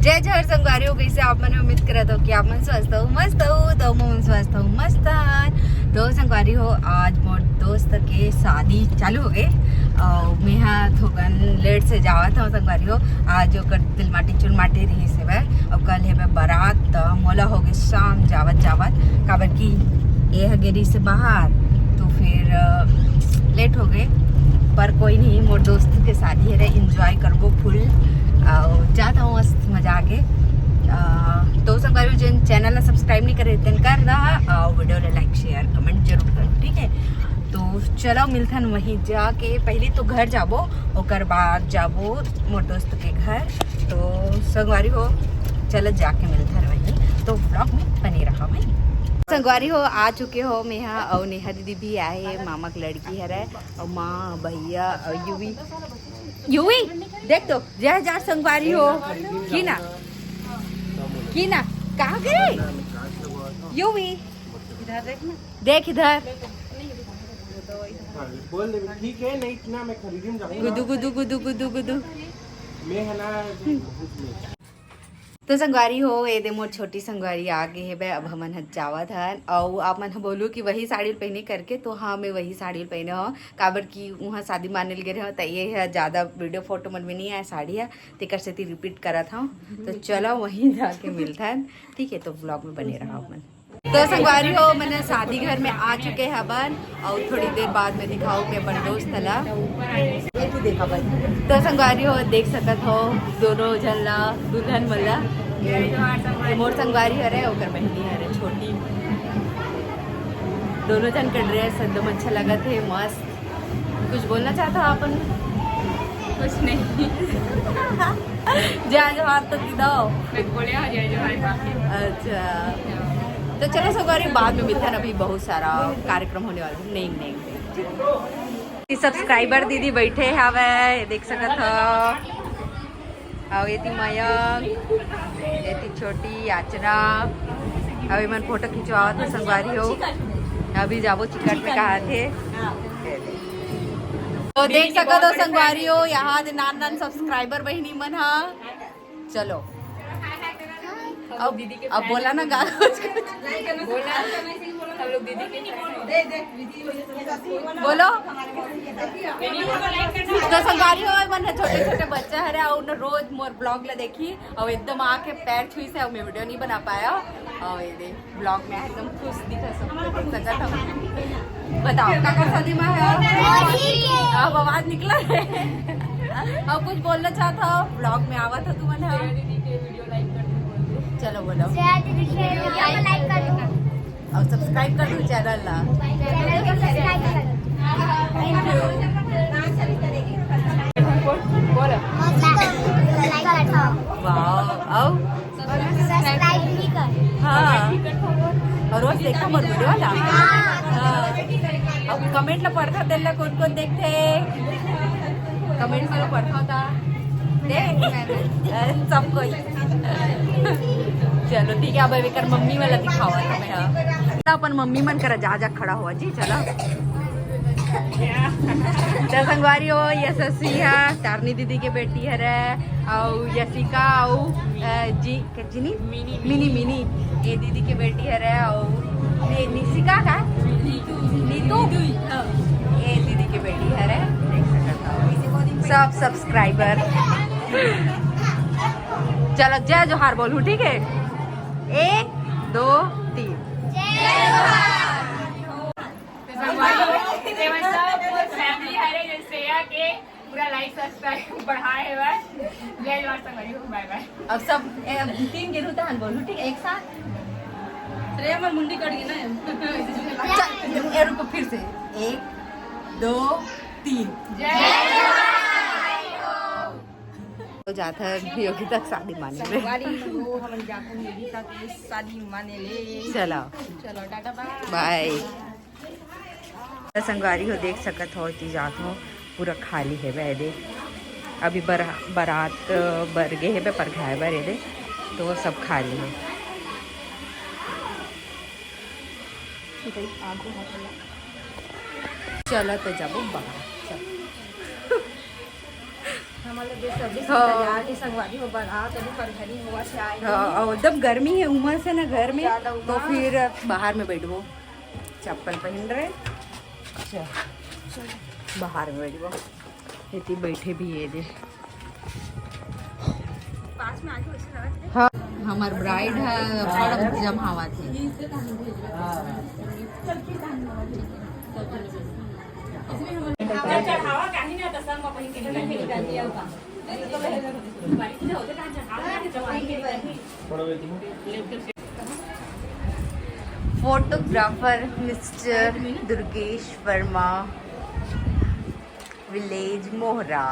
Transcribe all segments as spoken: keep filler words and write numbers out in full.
जय जोहार संगवारी हो, कइसे आप मन? उम्मीद करत हो कि आप मन स्वस्थ हो, मस्त हो। तो मैं स्वस्थ हूँ, मस्त हन। तो संगवारी हो, आज मोर दोस्त के शादी चालू हो गए और मेहा थोकन लेट से जावत हूँ संगवारी हो। आज ओकर तिलमाटी चुलमाटी रहिस हेवय और कल हेवय बारात, त मोला हो गए शाम जावत जावत, काबर कि ये ह गेरी से बाहर, तो फिर अ, लेट हो गए। पर कोई नहीं, मोर दोस्त के शादी हरे, एंजॉय करबो फुल। और जाता हूँ, मस्त मजा आके। अ, तो संगवारी हो, जेन चैनल ला सब्सक्राइब नहीं करे तेन कर रहा, और वीडियो ला लाइक शेयर कमेंट जरूर करो, ठीक है? तो चलो मिलथन वहीं जाके, पहले तो घर जाबो, ओकर बाद जाबो मोर दोस्त के घर। तो संगवारी हो, चलो जाके मिलथन वहीं, तो व्लॉग में बने रहा भाई। संगवारी हो, आ चुके हो मेहा और नेहा दीदी भी आए, मामा के लड़की हरे और माँ भैया और यूवी। यूवी, देख तो, जय हजार संगवारी हो। की ना, कहाँ गए यूवी? देख इधर। बोल दे, ठीक है, नहीं इतना मैं खरीदी में जाऊंगा। गुदु गुदु गुदु गुदु गुदु। मैं है ना, तो संगवारी हो, ये दे मोर छोटी संगवारी आ गए हेबे। अब हमन ह जावत हन, अउ आप मन ह बोलू कि वही साड़ी पहने करके, तो हाँ, मैं वही साड़ी पहने हो, काबर कि वहाँ शादी माने ल गे रहे हो, त ये ह ज्यादा वीडियो फोटो मन में नहीं आया साड़ी ह, तेकर सेती रिपीट करत हूँ। तो चलो वहीं जाके मिलथन, ठीक है? तो व्लॉग में बने रहो अपन। तो संगवारी हो, मैंने शादी घर में आ चुके हवन और थोड़ी देर बाद में दिखाऊँ मैं अपन दोस्त ला। तो संगवारी हो, देख सकत हो दोनों झन ला, दुल्हन मन ला। ये मोर संगवारी हरे, ओकर बहिनी हरे छोटी। दोनों झन के ड्रेस एकदम अच्छा लगत हे, मस्त। कुछ बोलना चाहता हो अपन? कुछ नहीं। जय जोहार तो दे दो। मैं बोले हाँ, जय जोहार। अच्छा, तो चलो संगवारी, बाद में मिलते हैं, अभी बहुत सारा कार्यक्रम होने वाला है। नहीं, नहीं, नहीं। सब्सक्राइबर दीदी बैठे हवे, देख सकत हो। अउ एती मयंक, एती छोटी याचना। अउ एमन फोटो खिंचवावत हे संगवारी हो। अभी जाबो चिकट में कहा थे। तो देख सकत हो संगवारी हो, यहाँ दे नान नान सब्सक्राइबर बहिनी मन हा। चलो अब, अब बोला ना गा कुछ। बोलो। तो संगवारी हो, मन छोटे छोटे बच्चा हरे, अउ न रोज मोर ब्लॉग ला देखी, अउ एकदम आके पैर छुई से, अउ मैं वीडियो नहीं बना पाया। अउ ये दे ब्लॉग में एकदम खुश दिखा, सब कुछ देख सकत हो। बताओ, का कर शादी में है? अब आवाज निकला है। अब कुछ बोलना चाहता हो? ब्लॉग में आवा था तुमन है। चलो बोलो। जय दीदी के वीडियो को लाइक कर दो। और सब्सक्राइब कर दो चैनल ला। चैनल को सब्सक्राइब कर दो। बोलो। लाइक कर दो। वाओ, आओ। सब्सक्राइब भी कर। हाँ। और रोज देखा मोर वीडियो वाला। हाँ। अब कमेंट ला पढ़ता तेला कौन कौन देखते? कमेंट में पढ़ता था। देख, सब कोई। चलो ठीक है, अब एकर मम्मी वाला दिखावा था मैं, हाँ। अपन मम्मी मन करा जा जा खड़ा हुआ जी, चला। तो संगवारी हो, यशस्वी है, तारनी दीदी के बेटी हरे, अउ यशिका, अउ, अ, जी, के जिनी? Mini, mini, mini. ये दीदी के बेटी हरे, अउ ये निशिका का? नीतू। नीतू? हाँ। ये दीदी के बेटी हरे, देख सकत हो। सब सब्सक्राइबर। चलो, जय जोहार बोलू, ठीक है? एक, दो, तीन। जय जोहार। तो संगवारी हो, ये मतलब फैमिली हरे, जैसे या के पूरा लाइक सब्सक्राइब बढ़ाए हुआ है। जय जोहार संगवारी हो, बाय बाय। अब सब, ए, अब तीन के रुतान बोलू, ठीक है, एक साथ। अरे, हमार मुंडी कट गई ना। चल, ए, रुको, फिर से। एक, दो, तीन। जय जोहार। तो जाता है योगिता के शादी माने में। संगवारी हो, हमन जाथन योगिता के शादी माने ले। चला। चलो, टाटा, बाय। बाय। त संगवारी हो, देख सकत हो, एती जात हो, पूरा खाली हेबे एदे। अभी बर-, बारात बर गे हेबे, परघाए बर एदे, तो सब खाली हे। चलो, तो जाबो बाहर। चल। हमन ल बेसब्री से हाँ। इंतजार हे संगवारी हो, बारात अभी परघनी होवत हे, आए हाँ, नहीं। और एकदम गर्मी हे, उमस हे ना घर में, ज्यादा तो उमस। फिर बाहर में बैठबो, चप्पल पहन रहे, चल, बाहर में बैठबो, इतनी बैठे भी हे दे। पास में आके वैसे लगा थे। हाँ, हमर ब्राइड ह बड़ जमावत हे। Photographer mister Durgesh Verma, village Mohra.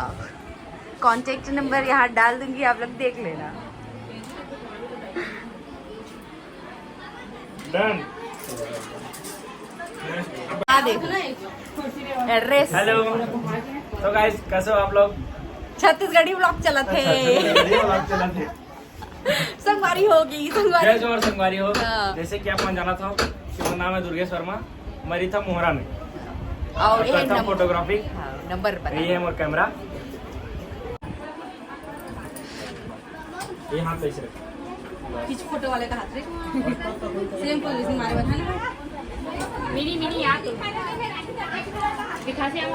Contact number यहाँ डाल दूंगी, आप लोग देख लेना। डन। आ देख, एड्रेस। हेलो। तो गाइस, कैसे हो आप लोग? छत्तीसगढ़ी ब्लॉग चलत हे। अच्छा, चलो, बढ़िया ब्लॉग चलत हे। संगवारी होगी, संगवारी। जय जोहार संगवारी हो। हाँ। जैसे कि आप मन जानत हो कि मोर नाम है दुर्गेश वर्मा, मैं रहिथंव मोहरा में। और ये करथंव नंबर, फोटोग्राफी। हाँ, नंबर पर ये है मोर कैमरा। ये हाथ ऐसे रख। पीछे फोटो वाले का हाथ रे। सेम पोजीशन मारे बन है ना। मिनी मिनी याद हो। दिखा से हम।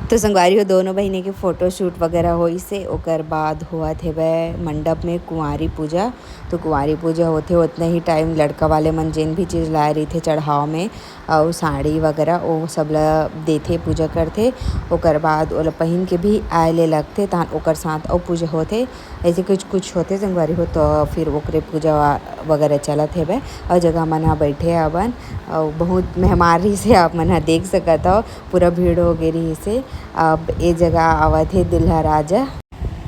तो संगवारी हो, दोनों बहिनी के फोटोशूट वगैरह होइस हे। ओकर बाद होवत हेवय मंडप में कुंवारी पूजा। तो कुंवारी पूजा होथे, ओतना ही टाइम लड़का वाले मन जेन भी चीज लाए रहिथे चढ़ाव में, अउ साड़ी वगैरह, ओ सब ला देथे, पूजा करथे। ओकर बाद ओला पहिन के भी आए ले लगथे, तहान ओकर साथ अउ पूजा होथे। ऐसे कुछ कुछ होथे संगवारी हो, तो फिर ओकरे पूजा वा-, वगैरह चलत हेवय। अउ जगह मन ह बैठे हवन, अउ बहुत मेहमान रहिस हे, आप मन ह देख सकत हव, पूरा भीड़ हो गे रहिस हे। अब ए जगह आवत हे दूल्हा राजा,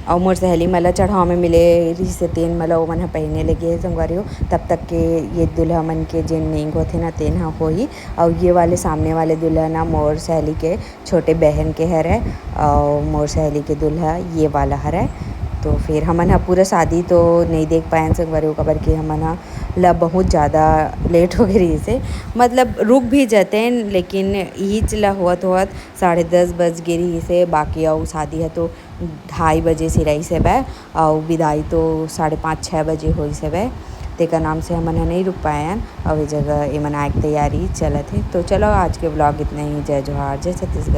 अउ मोर सहेली मन ला चढ़ाव में मिले रहिस हे, तेन मन ला ओमन ह पहिने ले गे हे संगवारी हो। तब तक के ये दूल्हा मन के जेन नेंग होथे ना, तेन ह होही। अउ ये वाले सामने वाले दूल्हा ना मोर सहेली के छोटे बहन के हरय, अउ मोर सहेली के दूल्हा ये वाला हरय। तो फिर हमन ह पूरा शादी तो नइ देख पायन संगवारी हो, काबर कि हमन ह ला बहुत ज़्यादा लेट हो गे रहिस हे, मतलब रुक भी जतेन, लेकिन इहीच ला होवत होवत साढ़े दस बज गे रहिस हे। बाकी अउ शादी ह तो ढाई बजे सिराइस हेवय, अउ विदाई तो साढ़े पाँच छः बजे होइस हेवय। तेकर नाम से हमन ह नइ रुक पायन। अउ ए जगह एमन आए के तैयारी चलत हे। तो चलो, आज के ब्लॉग इतना ही। जय जोहार, जय छत्तीसगढ़।